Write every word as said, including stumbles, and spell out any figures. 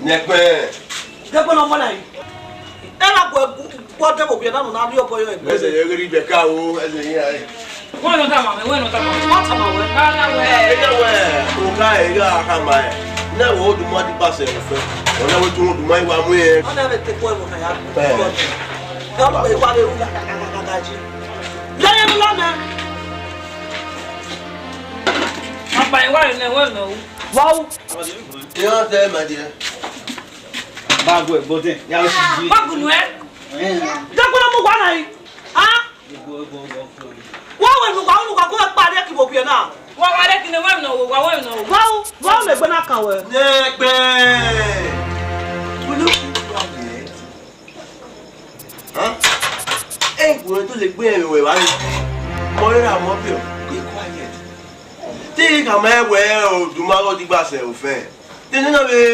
Yẹkpẹ. Dẹkpẹ ne ọmọ na yi. Ẹ na gu ẹgu, gu ọdẹ vbe owiẹ na nọ na rhie ọbọ yọ ẹgbẹ. Ẹsẹ yẹ ghi rhie ibẹ ka o, ẹsẹ yẹ. Wẹ nọ tama mwẹ, wẹ nọ tama mwẹ. Ọ tama wẹ. Ọ na wẹ. Ẹ na wẹ, o ka ẹ gha khama ẹ. Na wẹ oduma di ba sẹ ofẹ. Ọ na wẹ tu oduma i wa mu ẹ. Ọ na vbe te kue ẹvbo na ya. Ẹ. Ẹ ọ gbe wa vbe ru gagagagaga ji. Lẹyẹ ne u la mẹ. Papa, I wa rẹ ne wẹ nọ. Wow. You understand, my dear? Ba gu ẹgbọ dẹn, ya o si di. Wa gu nuẹ. Eh. Dẹkun na mu wa na yi. Ah? Ẹgbọ, ẹgbọ, ẹgbọ, ẹgbọ. Wa wẹ nu wa, nu wa ko pa re ki bo biẹ na. Wa wa re ki ne wa nọ, wa wa nọ. Wa, wa me gbe na kan wẹ. Nẹgbẹ. Unu. Huh? Ẹ wẹ to le gbe ẹmwẹ wẹ vba ni. Mọ rẹ ra mọ biẹ. Be quiet. Te I khama wẹ oduma gha digba sẹ ofẹ. Te nena vbe